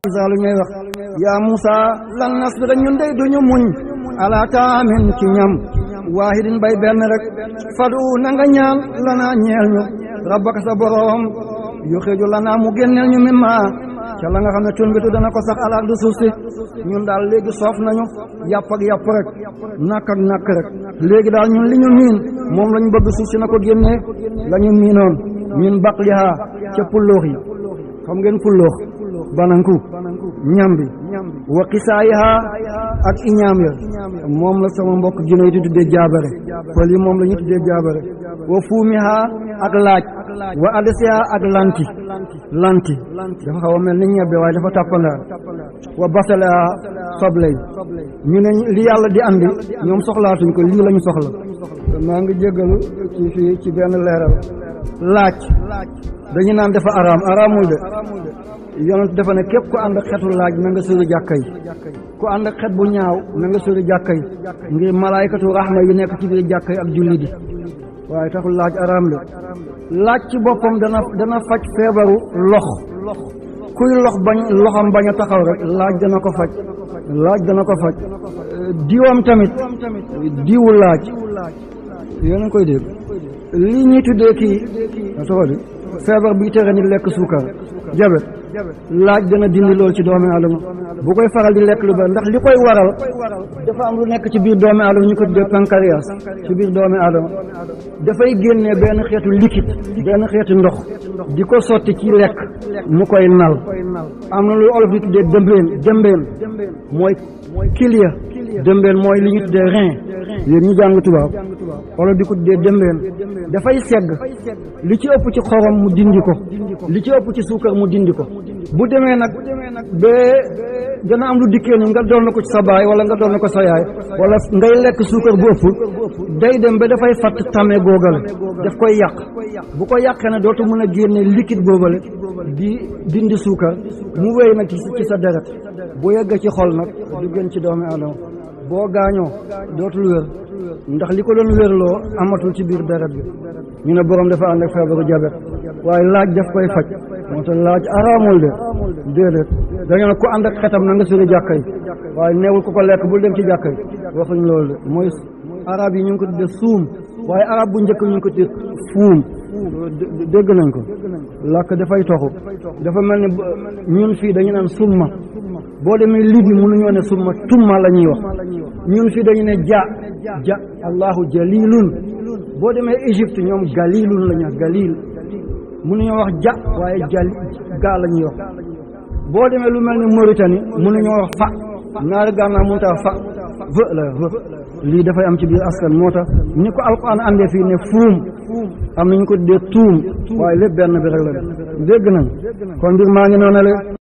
isaalu ñooy wax yaa Musa lan nasbira ñun dey duñu muñ ala taamin ci ñam waahidin bay benn rek fadu na nga ñaan lanaa ñeel ñu rabbaka sa boroom yuxriju lanaa mu génneel ñu mimma ca la nga xam ne tunbitu dana ko sax alaak du suuf si ñun daal léegi soof nañu yàpp ak yàpp rek nakk ak nakk rek léegi daal ñun li ñu miin moom lañ bëgg suuf si na ko génnee la ñu miinoon min baqliha ca pulloox yi xam ngeen pulloox bananku ñambi wa qisaayiha ak iñaam ya moom la sama mbokk gine yi di tuddee jaabare pël yi moom la ñu tuddee jaabare wa fuumiha ak laaj wa adasiha ak lanti dafa xaw a mel ni ñebbe waaye dafa tàppandaar wa basalaha sobley ñu ne li yàlla di andi ñoom soxlaatuñ ko lii lañu soxla maa ngi jéggalu ci benn leeral laaj dañu naan dafa araamul de yonent dafa ne képp ku ànd ak xetu laaj na nga sori jàkka yi ku ànd ak xet bu ñaaw na nga sori jàkka yi ngir malaykatu rahma yu nekk ci biir jàkka yi ak julli di waaye taxul laaj araam de laaj ci boppam dana faj feebaru lox kuy loxam bañ a taxaw rek laaj dana ko faj diwam tamit diwu laaj yéen a ngi koy dégg lii ñuy tuddee kii feebar bi tere nit lekk suukar jabet laaj dana dindi loolu ci doomi aadama bu koy faral di lekk lu bari ndax li koy waral dafa am lu nekk ci biir doomi aadama ñu ko tuddee pancréas ci biir doomi aadama dafay génnee benn xeetu liquide benn xeetu ndox di ko sotti ci lekk mu koy nal am na lu olof di tuddee dëmbeen mooy kilia dëmbeen mooy li ñu tuddee rein yéen ñu jàng tubaab olof di ko tuddee dëmbeen dafay segg li ci ëpp ci xorom mu dindi ko li ci ëpp ci suukar mu dindi ko bu demee nag ba dana am lu dikkee ni nga doon na ko ci sa baay wala nga doon na ko sa yaay wala ngay lekk suukar bu ëpp day dem ba dafay fatt tame googale daf koy yàq bu ko yàqee ne dootu mën a génne liquide boobale di dindi suukar mu wéy nag ci sa deret bu yegg ci xol nag du gën ci doomi aadama boo gaañoo dootul wér ndax li ko doon wérloo amatul ci biir deret bi ñu ne borom dafa ànd ak feebaru jabet waaye laaj daf koy faj moo tax laaj araamul de déedéet dañoo ne ku ànd ak xetam na nga sori jàkka yi waaye neewul ku ko lekk bul dem ci jàkka yi waxuñ loolu de mooy arab yi ñu ngi ko tudde suum waaye arab bu njëkk ñu ngi ko tudde fuum dégg nañ ko làkk dafay toxu dafa mel ni ñun fii dañu naan summa boo demee Libi mënuñoo ne summa tumma la ñuy wax ñun fii dañu ne ja allahu jalilun boo demee Égypte ñoom galilun la ñu wax galil mënuñoo wax ja waaye gaa la ñuy wax boo demee lu mel ni Mauritanie mënuñoo wax fa naari gànnaaw mënut a fa lii dafay am ci biir askan moo tax ni ko alquran àndee fii ne fuum am nañu ko dee tuum waaye lépp benn bi rek la dégg nañ kon mbir maa ngi noonu la